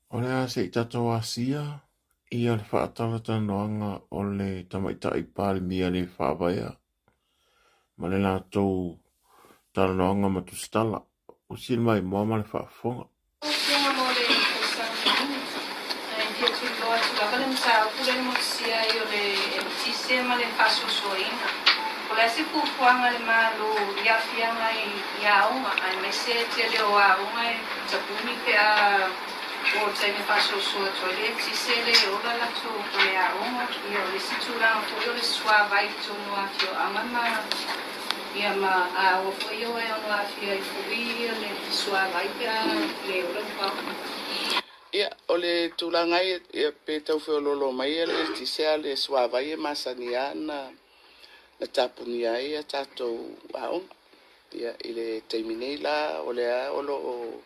O le a se i tatou asia ia le faatalatalanoaga o le Tamaitai Palemia le Faavaea ma le latou talanoaga ma Tusitala. Usi le maimoa ma le faafofoga. Afioga mo le folasaga manino. Ae fia tuliloa atu lava le mataupu lea na motusia ai o le eletise ma le faasoasoaina. Po o le a se fuafuaga a le Malo i aafiaga i aoga aemaise tele o aoga e tapuni pe a oo i le taimi e faasoasoa atu ai le eletise e le ola latou faleaoga. Ia o le isi tulaga foi o le suavai i totonu o afioaga ma ia ma aoga foi ia e ono aafia ai foi le suavai pe a le ola le paoa. Ia, o le tulaga ia, ia pe tau feoloolo mai le eletise a o le suavai e masani lava na tapunia ai a tatou aoga. Ia, i le taimi nei la, o lea o lo o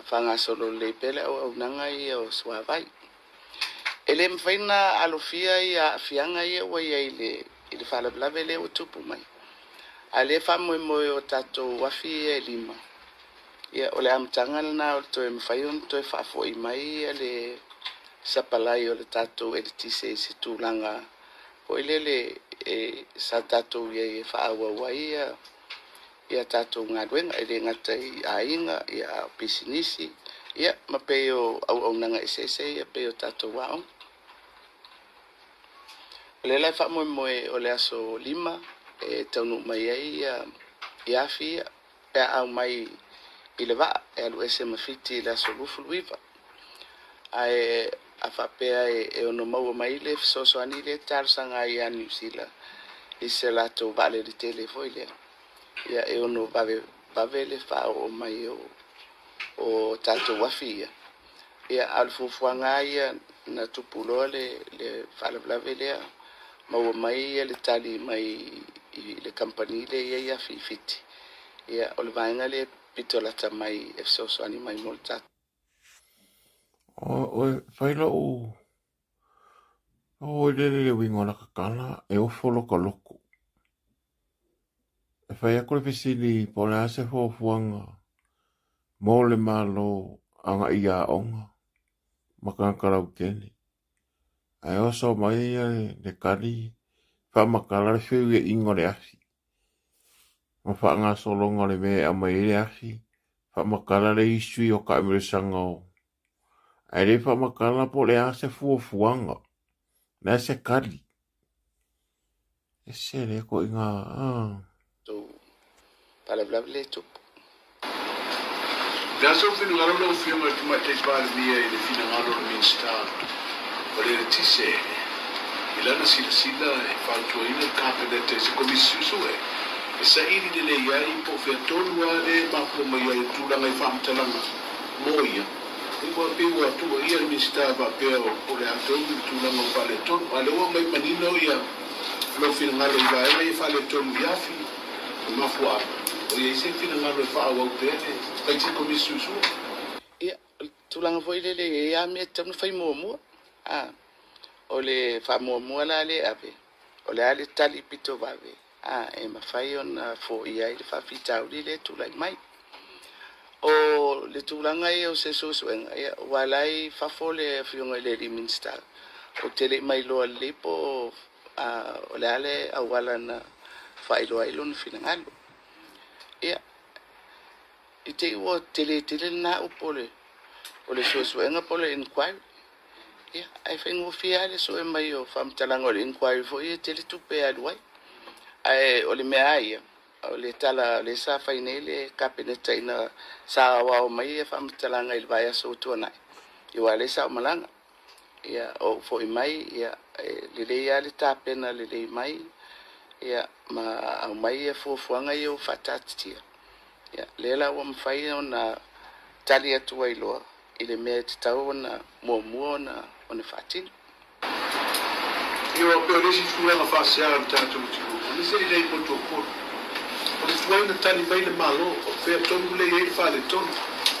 faagasolo lelei pea le auaunaga ia o suavai. E le mafai ona alofia ia aafiaga ia ua i ai i le faalavelave lea ua tupu mai. A o lea e faamoemoe o tatou afi ia e 5, ia o le amataga lena o le toe mafai ona toe faafoi mai le sapalai o le tatou eletise i se tulaga foi lele e sa tatou i ai e faaauau ai ia tatou galuega, e le gata i aiga, ia pisinisi, ia ma pei o auaunaga eseese ia pei o tatou aoga. O lea la e faamoemoe o le aso 5 e taunuu mai ai ia afi ia pe a aumai i le vaa e alu ese ma Fiti i le aso 29. Ae a faapea e ono maua mai le fesoasoani lea e talosaga ai ia Niu Sila i se latou vaalele tele foi lea, ia e ono vave vave le faaoo mai o tatou afi ia. Ia, a o le fuafuaga ia na tupu loa le faalavelave lea, maua mai le tali mai i le kamupani lea e i ai afi i Fiti. Ia, o le vaega lea pito lata mai e fesoasoani mai mo le tatou. O fai lou o le le uiga o la tatala e ofo loka loko. E fai atu le fesili po o le a se fuafuaga mo le Malo agai i aoga ma tagata lautele. Ae oso mai ia le tali faamatala le feuiaiga o le afi. Ma faagasologa o le mea e aumai ai le afi, faamatala le issue o taamilosaga o. Ae le faamatala po o le a se fuafuaga, le a se tali. E se le ko inga. Faalavelave lea e tupu. Le aso finagalo lau Afioga i le Tamaitai Palemia i le finagalo o le Minisita o le Eletise i lana silasila e fautuaina le Kapeneta i se Komisi Suesue e saili lelei ai po o fea tonu lava lea e mafua mai ai le tulaga i faamatalaga mo ia. Ua pei ua tuuaia le Minisita faapea o le a tonu le tulaga o faaletonu. A o lea ua aumai manino ia lou finagalo i vaega ia faaletonu i afi o mafuaaga. O i ai se finagalo e faaauau pea le fai se Komisi Suesue. Ia, o le tulaga foi lele e i ai lava mea e tatau ona fai muamua. O le faamuamua la lea e ave, o le a le tali pito vave e mafai ona foia ai le faafitauli lea e tulai mai. O le tulaga ia o se suesuega, ia, ua la i fafo le afioga i le alii Minisita. Ou te le i mailoa lelei po o le a le auala na faailoa ai lona finagalo. Ia, i te i ua tele tele lena upu o le suesuega po o le inquiry. Ia, ae faigofie lava le sue mai o faamatalaga o le inquiry foi e tele tupe e alu ai. Ae o le mea lava ia, o le tala o lea sa fai nei le Kapeneta ina sa aoao mai ia faamatalaga i le vaiaso ua tuanai, ia aua o lea sa ou malaga. Ia, ou foi mai, ia, e lelei lava le tapena lelei mai, ia, ma aumai ia fuafuaga ia ua faataatitia. Ia, lea la ua mafai ona tali atu ai loa i le mea e tatau ona muamua ona faatino. Ia, ua pei o le isi tulaga faasea o le tatou atunuu, aemaise i inei i motu o Upolu. O le tuai na tali mai le Malo, o fea tonu lea e i ai le faaletonu,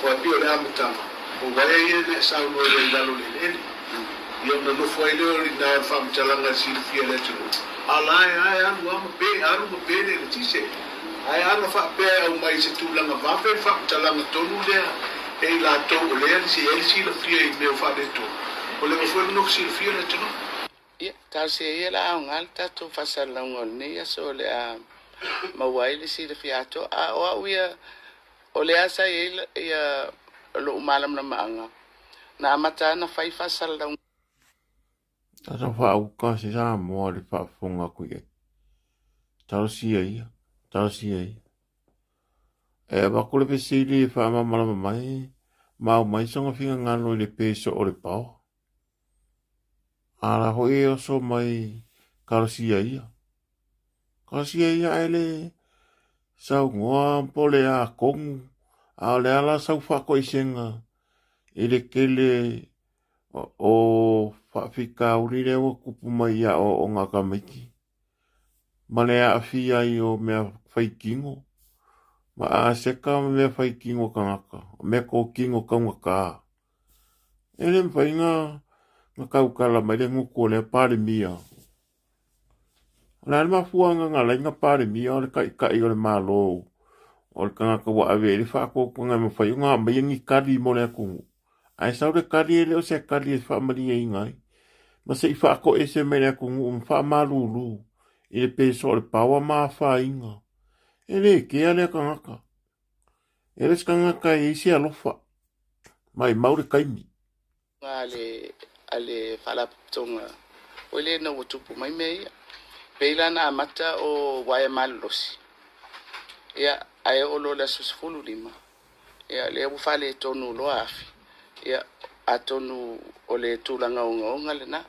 aua e pei o le amataga, o uaea ia na e saunoa i ai i lalo o le eleele. Ia ona nofo ai lea o i ina o le faamatalaga e silafia e le atunuu, a o la e lava e alu lava ma pe, alu ma pe le eletise. Ae ana faapea e aumai i se tulaga vave le faamatalaga tonu lea E i latou o lea e i ai le silafia i mea o faaletonu, ua leva foi ona nofo silafia le atunuu. Ia, talosia ia la aoga le tatou faasalalauga o lenei aso o le a maua ai le silafia atoa. A o au ia, o lea sa i ai ia lou malamalamaaga, na amata lava ona fai faasalalauga. Tata faauka se Samoa i le faafofoga atu i ai. Talosia ia, talosia ia. E avatu le fesili e faamalamalama mai ma aumai sona finagalo i le peso o le paoa. A la foi e oso mai talosia ia. Talosia ia ae le saunoa po o le a tonu, a o le a la sau faatoesega i le tele o faafitauli lea ua tupu mai i aoaoga a tamaiti ma le aafia ai o mea faitino ma aseta ma mea faitino a tagata, o mea totino taugata. E le mafai ona tautala mai le gutu o lea Palemia. O le a le mafuaaga na ala ai ona Palemia o le Taitai o le Malo o le tagata ua ave i ai le faatuatuaga e mafai ona aumaia ni tali mo le atunuu. Ae sau le tali e le o se tali e faamalieina ai, ma se i faatoese mai le atunuu ma faamalulu i le peso o le paoa ma afaina. E le kea lea tagata. E le o se tagata e i ai se alofa. Maimau le taimi. A le a le Faalapotopotoga foi lea ina ua tupu mai mea ia. Pei la na amata o uaea malolosi, ia, ae oo loa i le aso 15, ia, lea ua faaletonu loa afi. Ia, atonu o le tulaga ogaoga lena.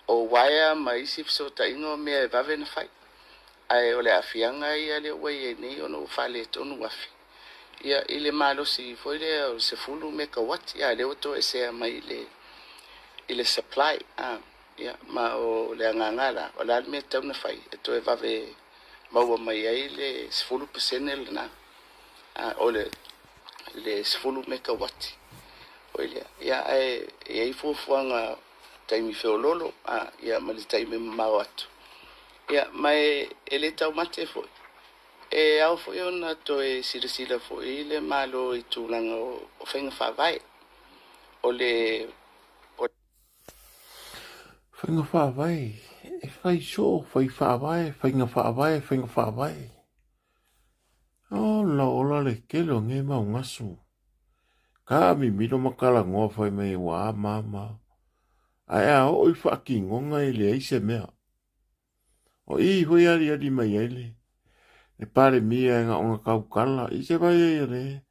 O uaea ma isi fesootaiga o mea e vave ona fai. Ae o le aafiaga ia lea ua i ai nei ona ua faaletonu afi. Ia, i le malosi foi lea o le 10 mekauati, a o lea ua toesea mai i le i le supply. A, ia, ma o le agaga la, o le a le mea e tatau ona fai e toe vave maua mai ai le 10% lena, a, o le le 10 mekauati foi lea. Ia, ae e i ai fuafuaga taimi feoloolo, a, ia, ma le taimi mamao atu. Ia, ma e, e le taumate foi. E ao foi ona toe silasila foi le Malo i tulaga o faiga faavae. O le. Faiga faavae, e fai soo, fai faavae, faiga faavae, faiga faavae. Ola ola le tele o nei mau gasu. Ka mimilo ma talanoa fai mai ua a ma ma. Ae a oo i faatinoga e leai se mea. O i foi aliali mai ai le le Palemia e na ona tautala i se vai ai le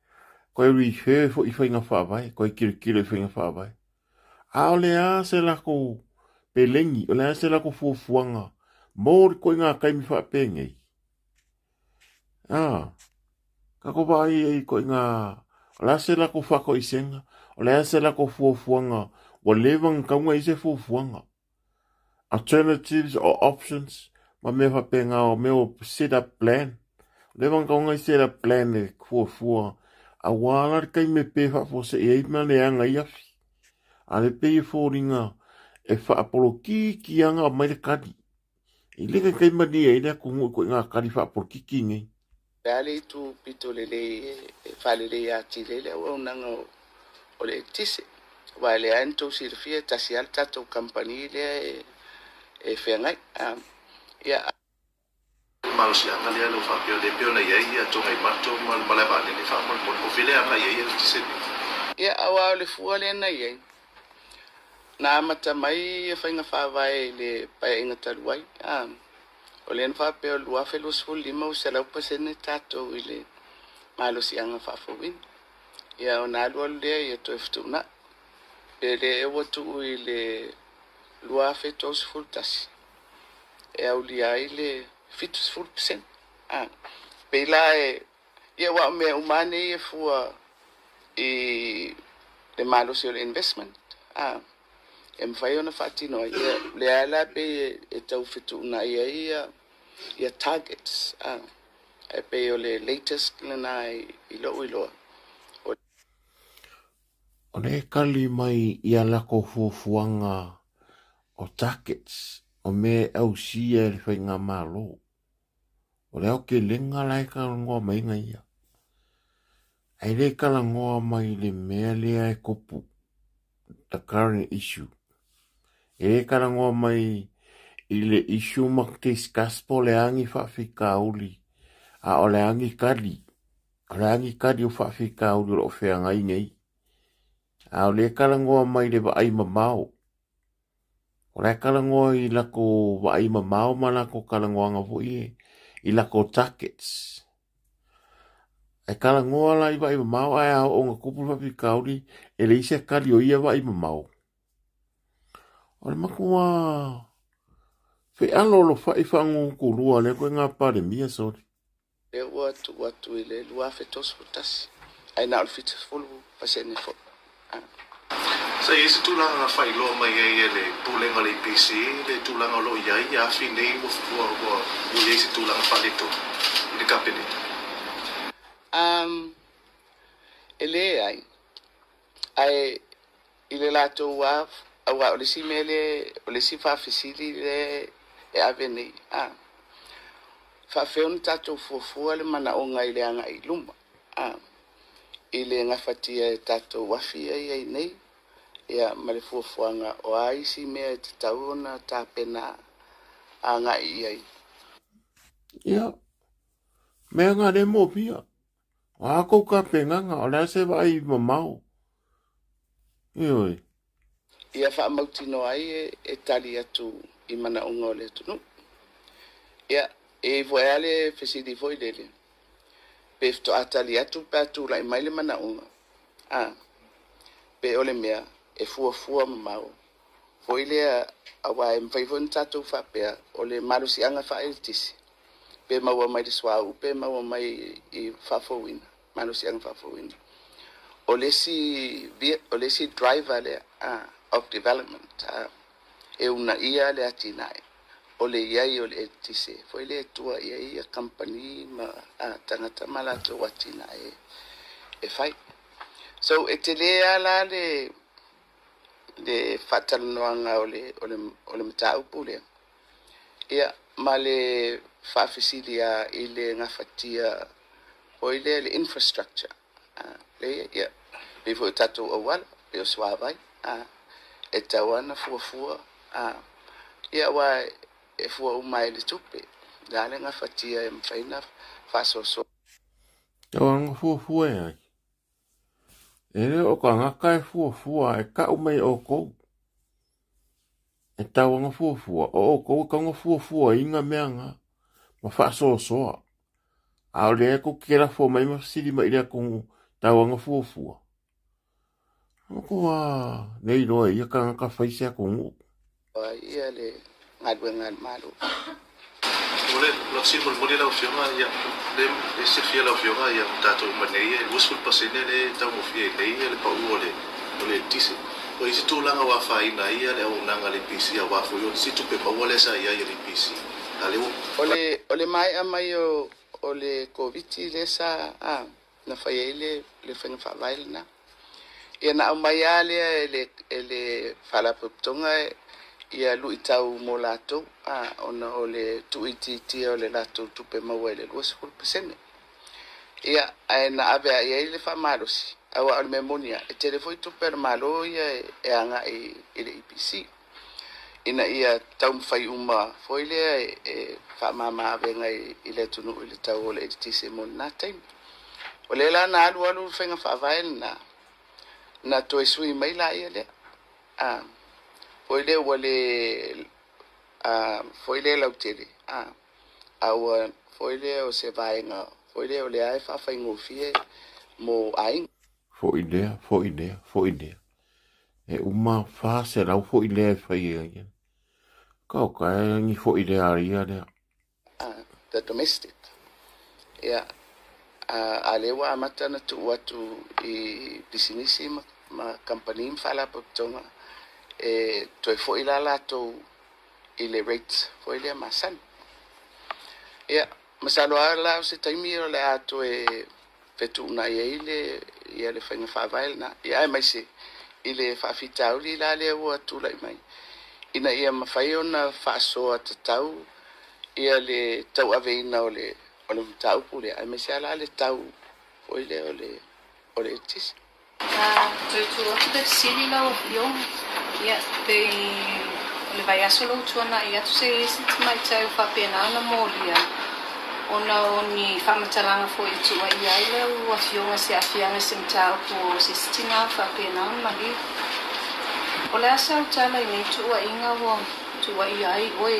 koe refer foi i faiga faavae, koe kilokilo i faiga faavae. A o le a se latou pelegi, o le a se latou fuafuaga mo le koiga taimi faapenei. A, tatou vaai ai koiga, o le a se latou faatoisega, o le a se latou fuafuaga, ua leva ona tatau ona i ai se fuafuaga. Alternatives or options ma mea faapena o mea o set up plan. Leva ona tatau ona i set up plan e fuafua aua la le taimi e pe faafuasei ai ma leaga ai afi. A le pei e foliga e faapolokiki lava ona aumai le kali. E le taitai malie ai le atunuu i ituaiga kali faapolokiki nei. Le a le itu pito lelei e faaleleia atili ai le auaunaga o le eletise. Aua o lea lava na tou silafia e tasi lava le tatou kamupani lea e feagai. Ia. Malosiaga lea lau faapea o lea e pei ona i ai ia Togaimato ma le malae vaalele faamolemole o fea e agai ai ia eletise nei. Ia, aua o le fua lea na i ai, na amata mai ia faiga faavae i le Paeaiga talu ai. O lea na faapea o le 2025 ua 100% tatou i le malosiaga faafouina. Ia ona alu alu lea ia toe fetuunai. Pe le ea ua tuu i le 2031 e aulia ai le 70%. A, pei la e, ia aua o mea uma lava nei e fua i le malosi o le investment, a, e mafai ona faatino ai. Ia, lea la pei e tau fetuunai ai ia, ia targets, a, ae pei o le latest lena i lou iloa. O O lea e kali mai i a latou fuafuaga o targets, o mea e ausia e le faigamalo. O le aotelega la e talanoa mai ai ia. Ae le talanoa mai i le mea lea e tupu, the current issue. E le talanoa mai i le issue ma discuss po o le a ni faafitauli, a o le a ni tali. O le a ni tali o faafitauli o lo o feagai nei. A o lea e talanoa mai i le vaai mamao. O la e talanoa i latou vaai mamao ma latou talanoaga foi i latou targets. E talanoa la i vaai mamao ae a oo ina tupu le faafitauli e leai se tali o ia vaai mamao. O le matua fealolofa'i faagugutu lea koe ngā Palemia soli. Lea ua tuu atu i le 2031, ae na o le 70% foi. Sa i ai se tulaga na faailoa mai ai e le Pulega o le EPC le tulaga o lo o i ai afi nei ua i ai se tulaga faaletonu i le Kapeneta? E leai, ae i le latou lava, aua o le isi mea lea, o le isi faafesili lea e ave nei, faapefea ona tatou fuafua le manaoga i le agai i luma, i le gafatia e tatou afi ia e i ai nei, ia ma le fuafuaga o a isi mea e tatau ona tapena agai i ai. Ia, mea nga le mōmia. O a kou tapenaga, o le a se vaai mamao. Ioe. Ia faamautinoa ai e tali atu i manaoga o le atunuu. Ia, e i ai foi lava le fesili foi lele, pe faatoa tali atu pe a tulai mai le manaoga, pe o le mea e fuafua mamao foi lea, aua e mafai foi ona tatou faapea o le malosiaga faaeletise, pe maua mai le suauu, pe maua mai i faafouina, malosiaga faafouina. O le isi driver lea of development, e uunaia le atinae, o le i ai o le eletise foi lea e tua i ai kamupani ma tagata ma latou atinae e fai. So e tele lava la le faatalanoaga o le mataupu lea, ia ma le faafesili lava i le gafatia foi lea le infrastructure. Lea, ia, pei foi o tatou auala, pei o suavai, e tatau lava ona fuafua, ia aua e fua uma ai i le tupe, le a le gafatia e mafai ona faasoasoa. Tau ona fuafua e ai. E le o tagata e fuafua e kau mai outou. E tau ona fuafua, o outou e tau ona fuafua inga mea nga, ma faasoasoa. A o lea kou te lafo mai ma fesili mai i le atunuu tau ona fuafua. O koa nei loa ia tagata fai se atunuu. Ia le galuega a le Malo. O le fesili mulimuli lau Afioga, ia, le silafia lau Afioga, ia tatou uma nei e 20% le taugofie ai nei le pau o le eletise. O i ai se tulaga ua afaina ai le auaunaga a le EPC aua foi o le isi tupe maua lea sa i ai a le EPC. A lea ua O le maea mai o le Koviti lea sa na fai ai le faiga faavae lena. Ia na aumai lava lea e le Faalapotopotoga ia luitau mo latou, ona o le tuuitiitia o le latou tupe maua i le 20%. Ia, ae na ave i ai le faamalosi, aua o le mea moni lava, e tele foi tupe a le Malo ia e agai i le EPC, ina ia taumafai uma foi lea e faamama avega i le atunuu i le tau o le eletise mo lena taimi. O lea la na alu alu le faiga faavae lena, na toe sui mai la ia lea. Foi lea ua le foi lea lautele, a ua foi lea o se vaega, foi lea o lea e faafaigofie mo aiga. Foi lea, foi lea, foi lea. E uma 400 foi lea e fai ai. Kau ka ni foi lea aria lea. The domestic. Ia, a lea ua amata na tuu atu i pisinisi ma kamupani ma faalapotopotoga e toe foi la latou i le rate foi lea masani. Ia, masalo lava la o se taimi o le a toe fetuunai ai le ia le faiga faavae lena. Ia aemaise i le faafitauli la lea ua tulai mai, ina ia mafai ona faasoa tatau ia le tauaveina o le mataupu lea, aemaise lava la le tau foi lea o le o le eletise. Toe tuu atu le fesili lau Afioga, ia, pei o le vaiaso lou tuanai atu se isi tamaitai ua faapena ona molia ona o ni faamatalaga foi e tuuaia ai lau Afioga i se aafiaga i se mataupu o se isi tina ua faapena ona maliu. O le a sau tala i nei tuuaiga ua tuuaia ai oe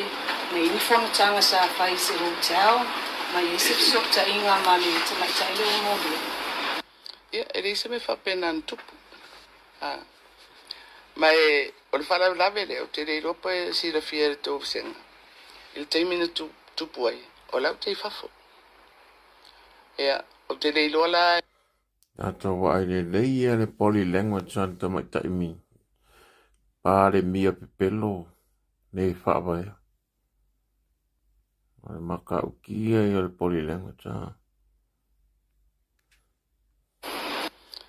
na i ai ni fonotaga sa fai i se hotel ma i ai se fesootaiga ma le tamaitai lea ua molia? Ia, e leai se mea faapena na tupu. A. Ma e, o le faalavelave lea, ou te le iloa pe silafia e le tou vasega, i le taimi na tupu ai, o la ou te i fafo. Ia, ou te le iloa la. Tatou vaai lelei ia le body language a le tamaitai mi Palemia pepelo nei faavaea. O le matautia ia o le body language a.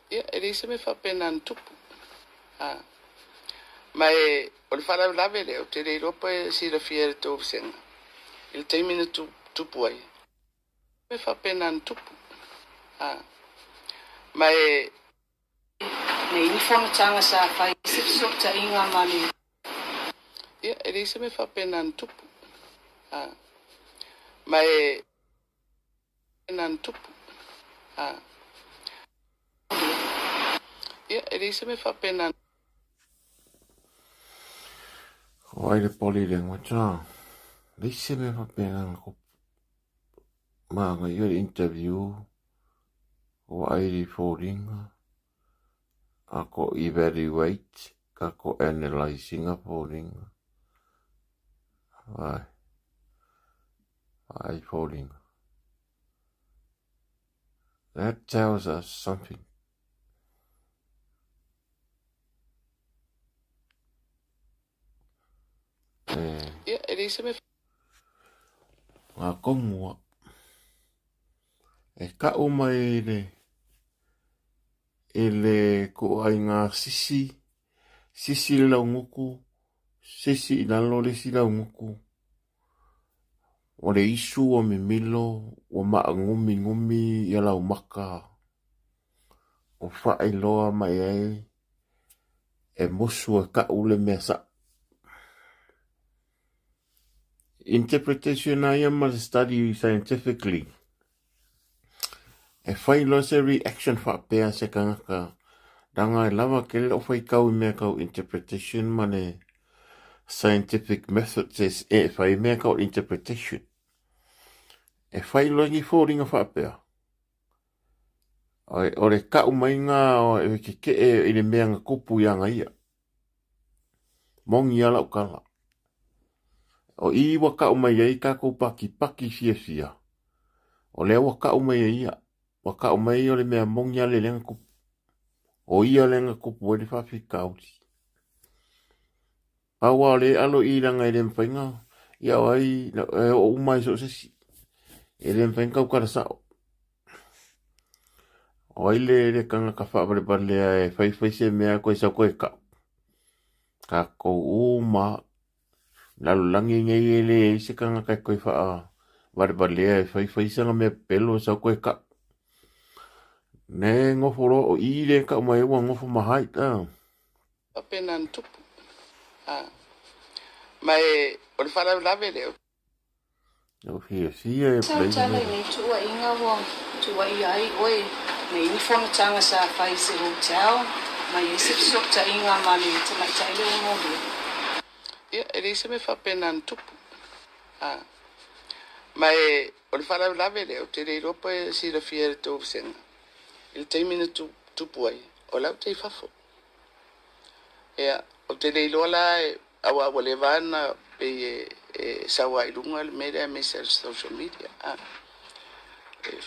Ia, e leai se mea faapena na tupu. A. Ma e, o le faalavelave lea, ou te le iloa pe silafia e le tou vasega, i le taimi na tupu ai, mea faapena na tupu. A. Ma e. Na i ai ni fonotaga sa fai i se fesootaiga ma le. Ia, e leai se mea faapena na tupu. A. Ma e. Na tupu. A. Ia, e leai se mea faapena. O ai le body language a. Leai se mea faapena na tupu. Manaia le interview, o ai le foliga, a ko evaluate, ka ko analyze ina foliga. Ai, ai foliga. That tells us something. E. Ia, e leai se mea. Ngā kongua. E ka'u mai le i le ku'uaiga sisi, sisi le laugutu, sisi i lalo le isi laugutu. O le isu ua mimilo, ua maagumigumi ia laumaka. O faailoa mai ai e musu e ka'u le mea sa'o. Interpretation a ia ma le study scientifically. E fai loa se reaction faapea se tagata leaga e lava tele lou faitau i mea tau interpretation ma le scientific methods e fai mea tau interpretation. E fai loa ni foliga faapea, o le ka'u maiga o keke'e i le mea na tupu ia ia. Moni a lau tala. O i ua ka'u mai ai tatou pakipaki fiafia, o lea ua ka'u mai ai ia. Ua ka'u mai o le mea moni a le lea na tupu. O ia lea na tupu ai le faafitauli. Pau lava o le alo i leaga e le mafai ona ia o ai e oo uma ai so o se isi. E le mafai ona tautala sa'o. O ai le tagata faavalevalea e faifai se mea koe sau koe ka'u. Tatou uma lalolagi nei e leai se tagata e toe faavalevalea e faifai sana mea pepelo e sau koe ka'u. Ne nofo loa o i le ka'u mai ai ua nofo ma hide a. Faapena na tupu. A. Ma e, o le faalavelave lea. O fiafia e Sau play tala i le. nei tuuaiga ua tuuaia ai oe na i ai ni fonotaga sa fai i se hotel ma i ai se fesootaiga ma le tamaitai lea ua molia? Ia, e leai se mea faapena na tupu. A. Ma e, o le faalavelave lea, ou te le iloa pe silafia e le tou vasega, i le taimi na tupu ai, o la ou te i fafo. Ia, ou te le iloa la e, aua ua leva ona pei e, e sau ai luga le mea lea aemaise le social media. A. E,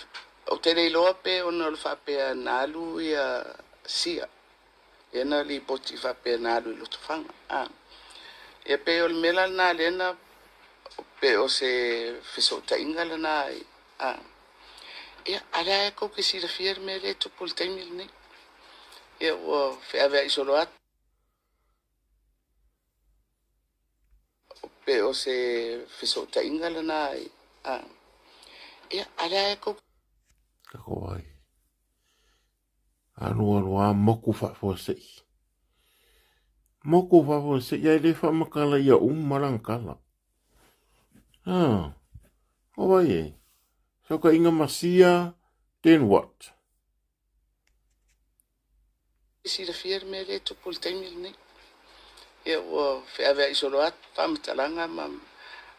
ou te le iloa pe ona o le faapea na alu ia sia. Ia na lipoti faapea na alu i Lotofaga. A. Ia pei o le mea la lena lea na pe o se fesootaiga lena a. Ia, a lea e kou ke silafia le mea lea e tupu i le taimi lenei. Ia ua feaveai solo atu. Pe o se fesootaiga lena a. Ia, a lea e kou Kako ai. Alu alu a moku faafuasei. Moku faafuasei ae le faamatala ia uma lana tala. Ah, o vai e. Feokaiga masia, then what? Silafia le mea lea e tupu i le taimi lenei. Ia ua feaveai solo atu faamatalaga ma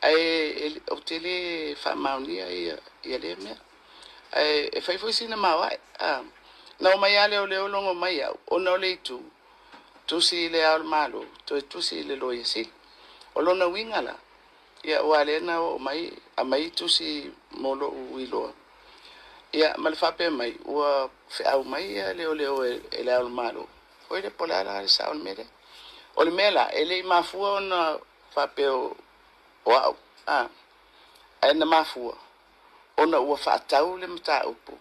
ae ou te le faamaonia ia ia lea mea. Ae e fai foi sina maoae. A na omai lava leoleo logo mai au ona o le itu tusi i le Ao o le Malo toe tusi i le Loia Sili. O lona uiga la, ia aua lea na oo mai aumai tusi mo lou iloa. Ia ma le faapea mai ua feau mai ia leoleo e le Ao o le Malo. Foi lea po o le a la le sao o le mea lea. O le mea la, e le i mafua ona faapea o au, a, ae na mafua ona ua faatau le mataupu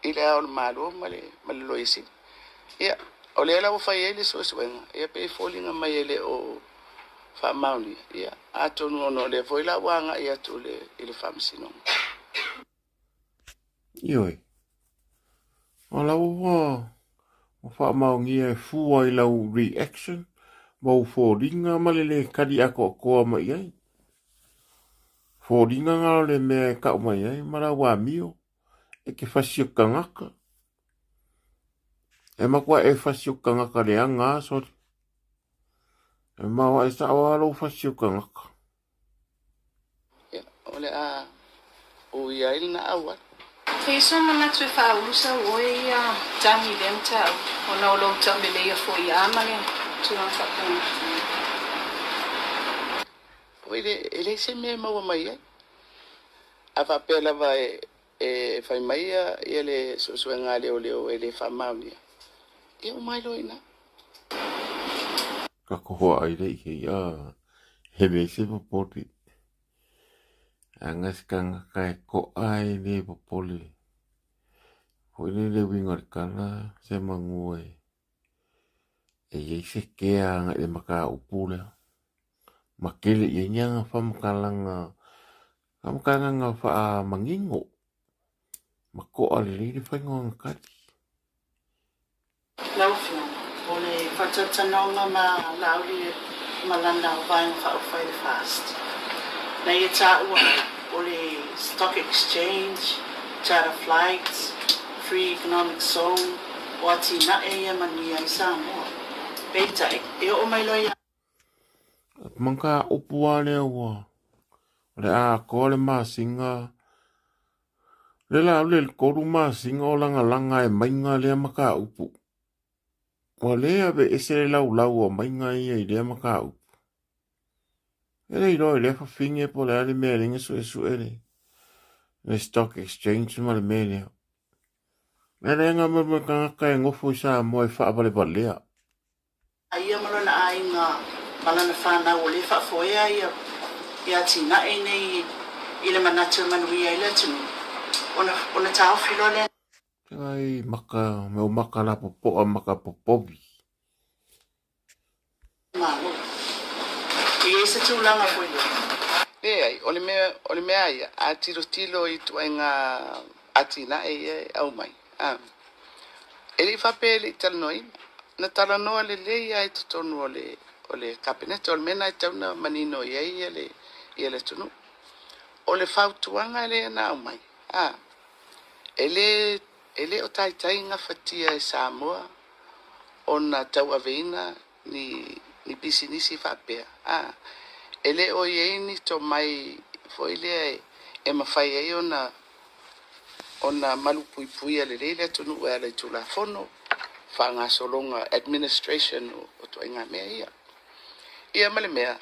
i le Ao o le Malo ma le, ma le Loia Sili. Ia, o lea la ua fai ai le suesuega, ia pei e foliga mai e le o faamaonia, ia, atonu ona o lea foi la ua agai atu i le Faamasinoga. Ioe. O lau ua faamaonia e fua i lau reaction ma ou foliga ma le lē kali atoatoa mai i ai. Foliga na o le mea e tau mai ai ma lau amio e te fasi o tagata. E matua e fasi o tagata leaga a sole. E maoae sao lava lou fasi o tagata. Ia, o le a uia ai lena auala. E i sou manatu e faaulu sau oe ia tagi i lea mataupu ona o lou tauleleia foi ia ma le tulaga faapena. Oi le, e leai se mea e maua mai ai. A faapea lava e, e fai mai ia, ia le suesuega a leoleo e le faamaonia, ia uma ai loa i ina. Ka koho ai le i ia he mea se popole. Anga se kangaka e ko'a e le popole. Foi le le uiga o le tala se manu e e iai se kea agai le mataupu lea. Ma tele i ai ni aga faamatalaga faamatalaga faamanino. Ma to'a lelei le faiga o ana tali. Lau Afioga, o le faatalatalanoaga ma Laauli ma lana Vaega Faaupufai le FAST, na ia taua ai, o le Stock Exchange, Charter Flights, Free Economic Zone, o atinae ia manuia ai Samoa. Peitai, e oo mai loa ia. Maka upu lava lea ua o le a atoa le masina le la le 3 masina o lagalaga e maiga lea mataupu. Ua lē aveese le laulau o maiga ia i lea mataupu. E le iloa i lea fafine po o le a le mea e leai na suesue le Stock Exchange ma le mea lea. Le leaga mo le tagata e nofo i Samoa e faavalevalea. A ia ma lona aiga ma lana fanau o lea e faafoea ia ia atinae nei i le manatu e manuia ai le atunuu, ona ona taofi loa lea. Ai maka me o maka lapopoa maka popovi. Malo. E i ai se tulaga foi lea. Leai, o le mea, o le mea ia, a tilotilo i ituaiga atinae ia e aumai, a, e le i faapea e le i talanoaina. Na talanoa lelei lava i totonu o le, o le Kapeneta, o le mea lena e tatau ona manino i ai le, ia le atunuu. O le fautuaga lea na aumai, a, e le, e le o taitai gafatia e Samoa ona tauaveina ni, ni pisinisi faapea, a, e le o i ai ni tomai foi lea e mafai ai ona ona malupuipuia lelei le atunuu e ala i Tulafono, faagasologa, administration o ituaiga mea ia. Ia ma le mea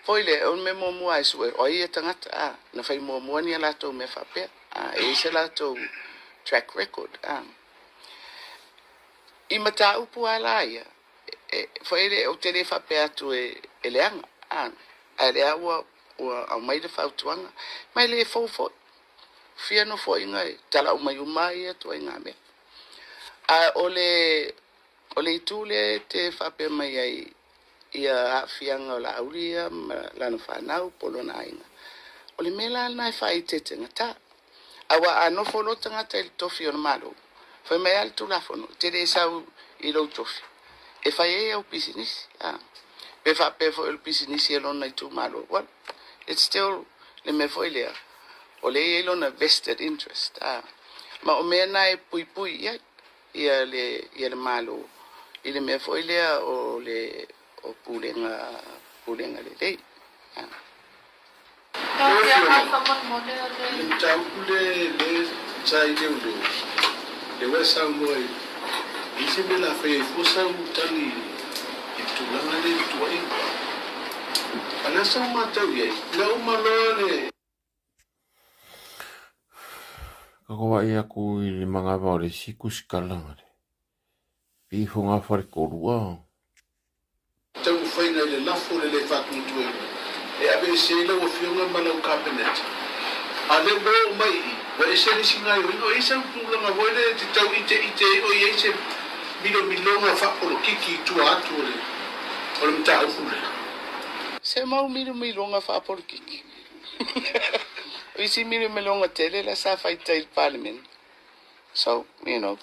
foi lea, o le mea muamua lava e sue, o ai ia tagata, a, na fai muamua ni a latou mea faapea, a, e i ai se latou track record, a. I mataupu lava la ia, e, foi lea, ou te le faapea atu e, e leaga, a, ae lea ua, ua aumai le fautuaga, ma e le fou foi. Fia nofoaiga e talau mai uma ia ituaiga mea. A o le, o le itu lea e te faapea mai ai ia aafiaga o Laauli ia ma lana fanau po o lona aiga, o le mea la lena e faaeteetegata. Aua a nofo loa tagata i le tofi o le Malo, Fai mai a le Tulafono, e te le sau i lou tofi e fai ai au pisinisi. Pe faapea foi o le pisinisi e lona itumalo. Well, it's still le mea foi lea, o lea e i ai lona vested interest. Ma o mea na e puipui i ai ia le, ia le Malo i le mea foi lea o le o pulega, pulega lelei. Lau Afioga faamolemole o le. Le mataupu le le sa i leoleo, le ua e saunoa i i se mea la fai ai fua sau tali i le tulaga lea i le tuuaiga. A o le a sau matau i ai, na uma loa le. Ka vaai aku i le manava o le isi kusikala le pifoga falekolua. Taumafaiga i le lafo o le le faatuatuaina e aveese ai lau Afioga ma lau Kapeneta. A o lea ua oo mai i i, ua ese le isi gaoioiga. O i ai sau tulaga foi lea e te tau iteite ai o i ai se milomiloga faapolokiki i tua atu o le o le mataupu lea. Se mau milomiloga faapolokiki. O isi milomiloga tele la sa fai i tai i le Palemene. So, you know,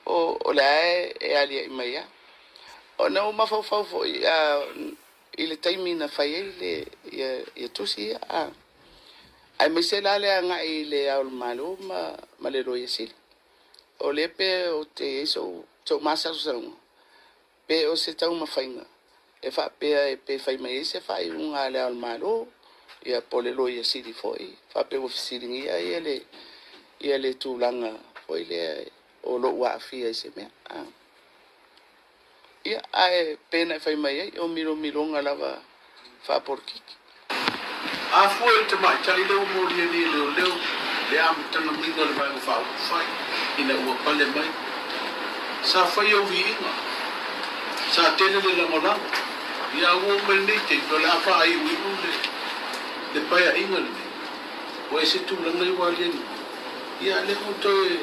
o le a e aliaʻi mai lava. Ona ou mafaufau foi i le taimi na fai ai le ia, ia tusi ia, aemaise la le agai i le Ao o le Malo ma, ma le Loia Sili. O lea pe o te i ai sou, sou masalosaloga, pe o se taumafaiga e faapea e pe fai mai ai se faaiuga a le Ao o le Malo, ia po o le Loia Sili foi, faapea ua fesiligia ia le, ia le tulaga foi lea o lou aafia i se mea. Ia, ae pe na e fai mai ai, o milomiloga lava faapolokiki. A fua i le tamaitai lea ua molia nei e leoleo le amataga maiga o le Vaega Faaupufai ina ua pale mai, sa fai au viiga, sa tele le lagolago, ia a ua oo mai lenei taimi o le a faaiuiu le le paeaiga lenei, ua ese tulaga i ua aliali mai, ia a lea ua toe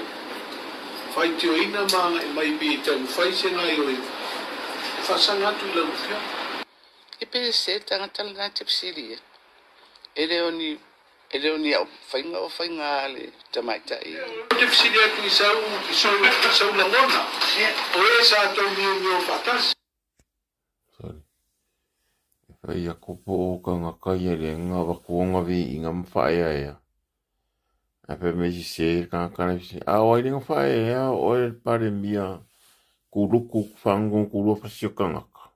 faitioina ma agai mai pei e taumafai se gaoioiga e faasaga atu i lau Afioga. E pe se tagata lena e te fesili i ai. E le o ni, e le o ni au faiga o faiga a le tamaitai. Ou te fesili atu i sau, i sou, i sou lagona, o e sa tou miomio faatasi. Sorry. E fai aku po o kangaka ia le nga vakuonga viiga ma faaeaea. Ae fai mai sese le kangaka le fesi, a o ai le nga faaeaea o oe le Palemia kuluku fagogokulua fasi o kangaka.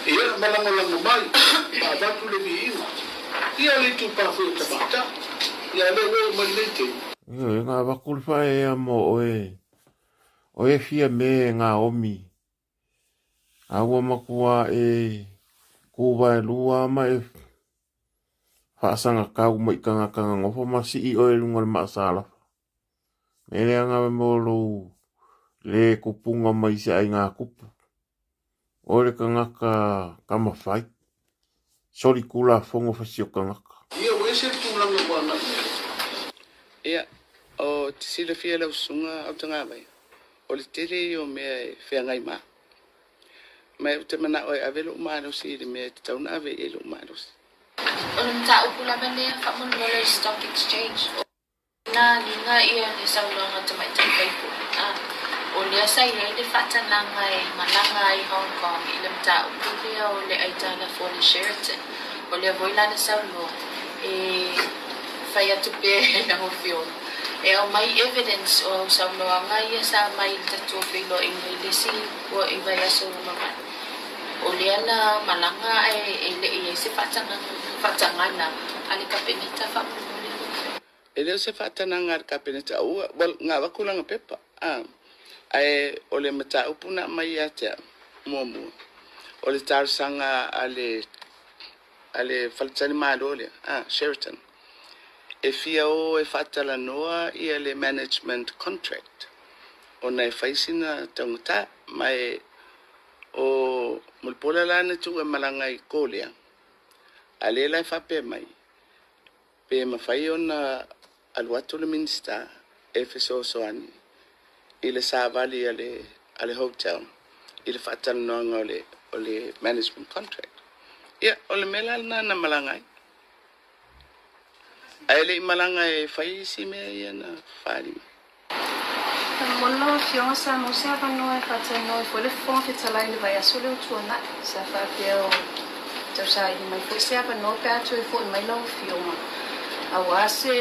Ia, ma lagolago mai, ma avatu le viiga. Ia le itupa foi o tamaitai. Ia, lea ua oo mai lenei taimi. Ioe, nga avaku le faaeaea mo oe, o e fia me nga omi. A ua matua e kuvaelua ma e faasagakau mai i kangaka gagofo ma sii oe i luga o le maasalafa. Me leaga mo lou le kupuga mai se aiga kupu. O le kangaka kamafai. Soli kulafono fasi o kangaka. Ia, ua ese le tulaga ua agai mai ai. Ia, o te silafia lau susuga Autagavaia, o le tele ia o mea e feagai ma au. Ma ou te manao e ave lou malosi i le mea e tatau ona ave i ai lou malosi. O le mataupu lava lea faamolemole o le Stock Exchange, o na agiga ia le saunoaga a tamaitai faipule, a o lea sa i ai le faatanaga e malaga ai i Hong Kong i le mataupu lea o le aitalafu a le Sheraton. O lea foi la na saunoa e fai atu pea e lau Afioga e aumai evidence o au saunoaga ia sa aumai i le tatou feiloaiga i le isi i vaiaso ua mavae. O lea na malaga ae e le i ai se faatagaga a le Kapeneta faamolemole lau Afioga. E le o se faatanaga a le Kapeneta ua, well, na avatu lana pepa, a, ae o le mataupu na aumai ia te au, muamua, o le talosaga a le, a le faletalimalo lea, a, Sheraton, e fia o e faatalanoa ia le management contract ona e fai sina taugata, ma e o Mulipola la na tuu e malaga i Korea, a lea la e faapea mai, pe mafai ona alu atu le Minisita e fesoasoani i le savali a le, a le hotel i le faatalanoaga o le, o le management contract. Ia, o le mea la lena na malaga ai. Ae le i malaga e fai isi mea ia na faaali mai. Faamolemole lau Afioga sa maua se avanoa e faatalanoa ai foi le Fofoga Fetalai i le vaiaso lea ua tuanai. Sa faapea o tausaili mai foi se avanoa pe a toe foi mai lau Afioga aua se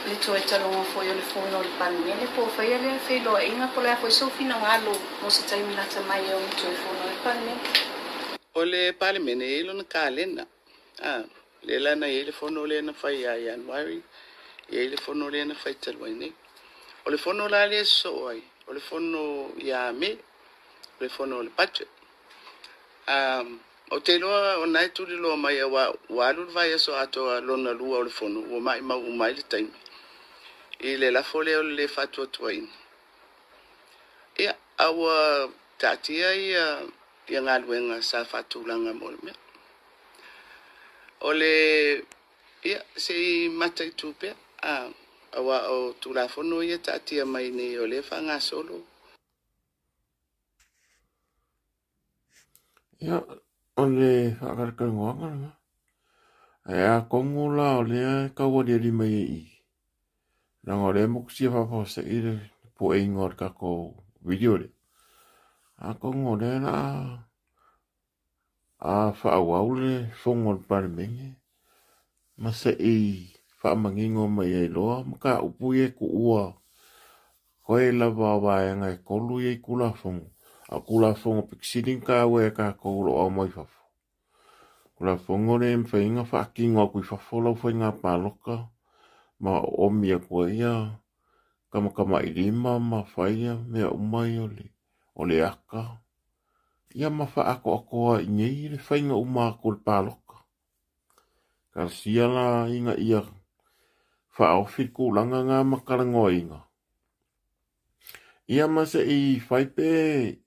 le toe taloga foi o le Fono a le Palemene po o faia lea feiloaiga po o le a foi sou finagalo mo se taimi lata mai e ono toe fono ai le Palemene. O le Palemene e i ai lona kalena. A, lea la na i ai le fono lea na fai ia Ianuari, e i ai le fono lea na fai talu ai nei. O le fono la lea e sosoo ai, o le fono ia Me, o le fono o le budget. Ou te iloa o na e tuliloa mai aua ua alu le vaiaso atoa lona lua o le fono, ua maimau uma ai le taimi i le lafo lea o le lē faatuatuaina. Ia, a ua taatia ia galuega sa faatulaga mo le mea. O le, ia, se i mataitu pea, aua o Tulafono ia taatia mai nei o lea e faagasolo. Ia, o le faakalakalanoaga lena. Ae atonu la o lea e tau aliali mai ai i i, leaga o lea e motusia faafuasei le pueina o le tatou video lea. Atonu o lea o le a faaauau le fono a le Palemene ma se i faamanino mai ai loa mataupu ia e tuua toe lava o vaega e 3 ia i Tulafono. A o Tulafono pito sili ona taua ia tatou o lo o aumai fafo. Tulafono lea e mafai ona faatino atu i fafo lau faiga palota ma oomi atu ai ia tamatamailima ma fai ia mea uma ia o le ata. Ia ma faaatoatoa i nei le faiga uma atu o le palota. Talosia la ina ia faaofi le tulaga na ma talanoaina. Ia ma se i fai pe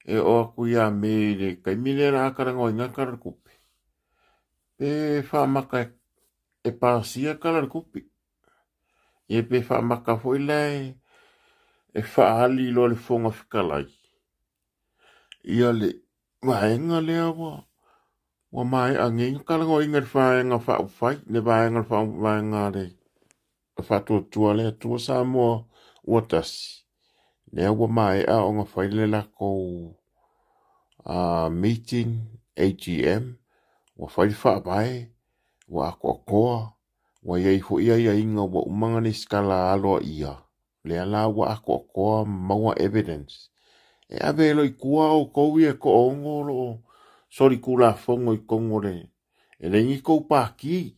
e oo atu ia Me i le taimi lea o le a talanoaina le Tala o le Tupe. Pe faamata e pasia le Tala o le Tupe. Ia pe faamata foi la e faali loa le Fofoga Fetalai. Ia le vaega lea ua maea nei ona talanoaina i le vaega faaupufai, le vaega vaega le faatuatua le Atua Samoa ua tasi. Lea ua maea ona fai le latou meeting AGM, ua fai le faavae, ua atoatoa, ua i ai foi aiaiga ua uma ona resitala aloaia, lea la ua atoatoa ma maua evidence. E ave loa i tua outou ia e toaono o lo o solitulafono i totonu o le, e leai ni tou pati.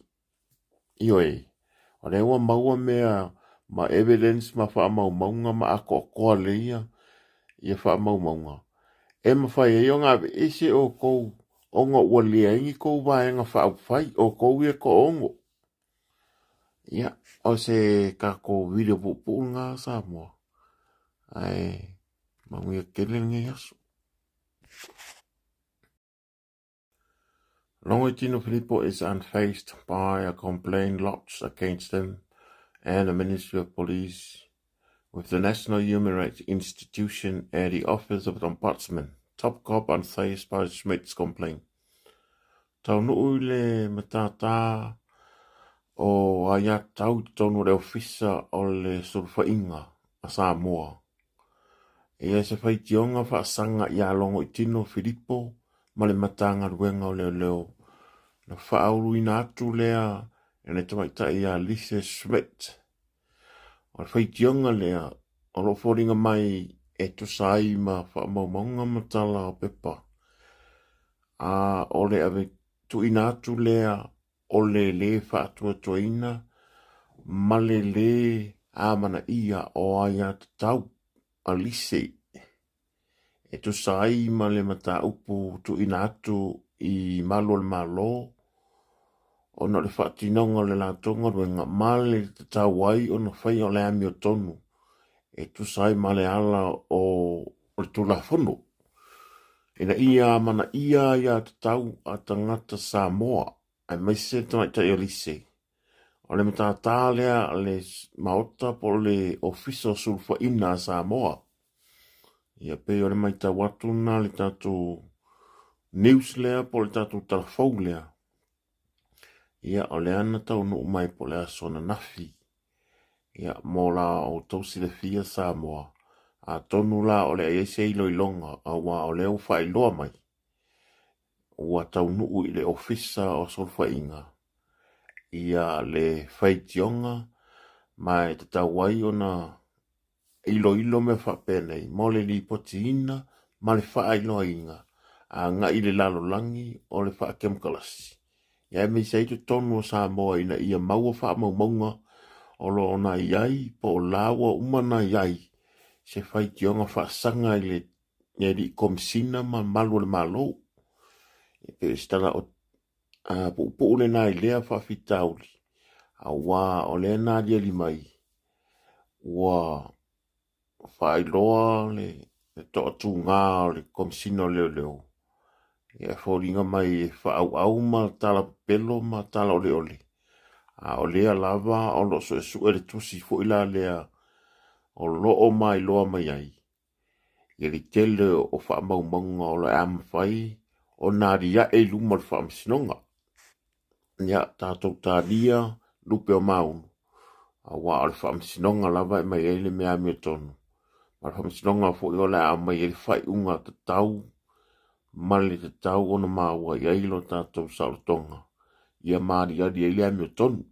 Ioe, o lea ua maua mea ma evidence ma faamaumauga ma atoatoa lelei ia faamaumauga. E mafai ai ona aveese outou ona ua leai ni tou vaega faaupufai, outou ia e toaono. Ia, o se tatou video puupuu lena Samoa. Ae manuia tele lenei aso. Logoitino Filipo is unfazed by a complaint lodged against him and the Ministry of Police with the National Human Rights Institution and the Office of the Ombudsman. Top cop unfazed by Schmidt's complaint. Taunuu i le matata o aiatatau i totonu o le Ofisa o le Sulufaiga a Samoa. E ia se faitioga faasaga ia Logoitino Filipo ma le Matagaluega o Leoleo na faauluina atu lea e le tamaitai ia Lise Schmidt. O le faitioga lea o lo o foliga mai e tusa ai ma faamaumauga ma tala o pepa. A o le ave tuuina atu lea o le lē faatuatuaina ma le lē amanaia o aiatatau a Lise e tusa ai ma le mataupu tuuina atu i malu o le Malo ona o le faatinoga o le latou galuega ma le tatau ai ona faia o le amiotonu e tusa ai ma le ala o le Tulafono. Ina ia amanaia aiatatau a tagata Samoa aemaise le tamaitai o Lise. O le matata lea a le Maota po o le Ofisa o Sulufaiga a Samoa. Ia pei o le matau atu lena le tatou news lea po o le tatou talafou lea. Ia o lea na taunuu mai po o le aso ananafi. Ia mo la outou silafia Samoa. Atonu la o le a i ai se iloiloga auā o lea ua faailoa mai ua taunuu i le Ofisa o Sulufaiga ia le faitioga ma e tatau ai ona iloilo mea faapenei mo le lipotiina ma le faailoaina agai i le lalolagi o le faakemokalasi aemaise ai totonu o Samoa ina ia maua faamaumauga o lo o na i ai po o la ua uma ona i ai se faitioga faasaga i le alii Komesina ma malu o le Malo. E pei o se tala puupuu lena i lea faafitauli, auā o lea na aliali mai ua faailoa le toatuga o le Komesina o Leoleo e foliga mai e faaauau ma tala pepelo ma tala oleole, a o lea lava o lo o suesue le tusi foi la lea o lo o mailoa mai ai i le tele o faamaumauga o le a mafai ona aliae i luma o le faamasinoga. Ia, tatou talia lupe o maunu, auā o le faamasinoga lava e mai ai le mea amiotonu, ma le faamasinoga foi o le a aumai ai le faaiuga tatau ma le tatau ona maua i ai lo tatou saolotoga ia ma aliali ai le amiotonu.